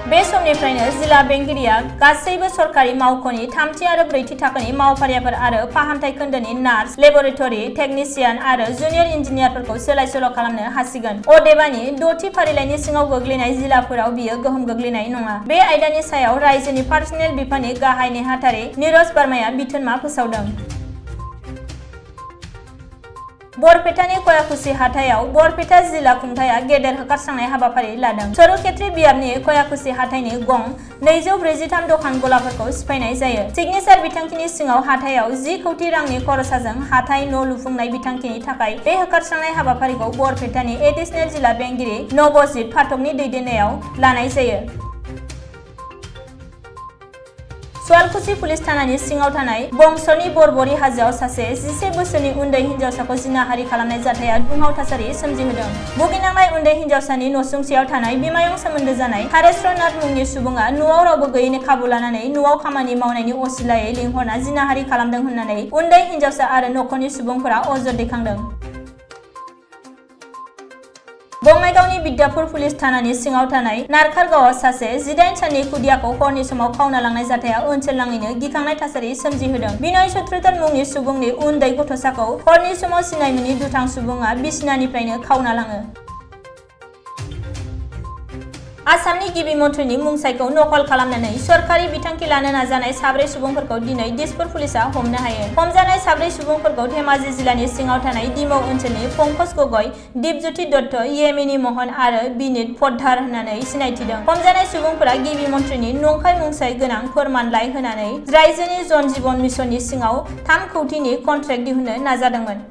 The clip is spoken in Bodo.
बे समनिफ्रायनो जिला बेंगिरिया गासैबो सरकारि मावख'नि 3थि आरो 4थि थाखोनि मावफारियाफोर आरो फाहामथाय खोन्दोनि नार्स, लेबरेटरि टेकनिशियान आरो जुनियर इन्जिनियारफोरखौ सोलाय-सोल' खालामनो हासिगोन। अदेबानि 6थि फारिलाइनि सिङाव गोग्लैनाय जिल्लाफोराव बियो गोहोम गोग्लैनाय नङा। बे आयदानि सायाव रायजोनि पार्सनेल बिफाननि गाहाय नेहाथारि नीरज वर्माया बिथोनमा फोसावदों। बरपेटानि कयाकुसि हाथायाव बरपेटा जिल्ला खुंथाया गेदेर होखारस्रांनाय हाबाफारि लादों। सरुखेत्री बियाबनि कयाकुसि हाथायनि गं 243 दखान गलाफोरखौ सिफायनाय जायो। सिगनेचार बिथांखिनि सिङाव हाथायाव 10 कौटि रांनि खरसाजों हाथाय न' लुफुंनाय बिथांखिनि थाखाय बे होखारस्रांनाय हाबाफारिखौ बरपेटानि एडिशनेल जिल्ला बेंगिरि नबजित फाटकनि दैदेननायाव लानाय जायो। सुवालकुसि पुलिस थानानि सिङाव थानाय बंसरनि बरबरी हाजोआव सासे 11 बोसोरनि उन्दै हिन्जावसाखौ जिनाहारि खालामनाय जाथाया दुंहाव थासारि सोमजिहोदों। भुगिनांनाय उन्दै हिन्जावसानि नसुंसेयाव थानाय बिमायं सोमोन्दो जानाय हरेश्वर नाथ मुंनि सुबुङा न'आव रावबो गैयैनि खाबु लानानै न'आव खामानि मावनायनि असिलायै लिंहरना जिनाहारि खालामदों होननानै उन्दै हिन्जावसा आरो नखरनि सुबुंफोरा अजद दैखांदों। बङाइगावनि बिद्यापुर पुलिस थानानि सिङाव थानाय नारखारगावआव सासे 18 साननि खुदियाखौ हरनि समाव खावना लांनाय जाथाया ओनसोलनाङैनो गिखांनाय थासारि सोमजिहोदों। बिनय सत्रधर मुंनि सुबुंनि उन्दै गथ'साखौ हरनि समाव सिनाय मोनि दुथां सुबुङा बिसिनानिफ्रायनो खावना लाङो। आसामनि गिबि मन्थ्रिनि मुंसाइखौ नकल खालामनानै सरकारि बिथांखि लानो नाजानाय 4 सुबुंफोरखौ दिनै दिसपुर पुलिसआ हमनो हायो। हमजानाय 4 सुबुंफोरखौ धेमाजि जिल्लानि सिङाव थानाय दिमौ ओनसोलनि पंकज गगৈ, दिपज्योति दत्त, येमिनी महन आरो बिनीत पद्धार होननानै सिनायथिदों। हमजानाय सुबुंफोरा गिबि मन्थ्रिनि नंखाय मुंसाइ गोनां फोरमानलाइ होनानै रायजोनि जन जीवन मिशननि सिङाव 3 कौटिनि कन्ट्रेक्ट दिहुननो नाजादोंमोन।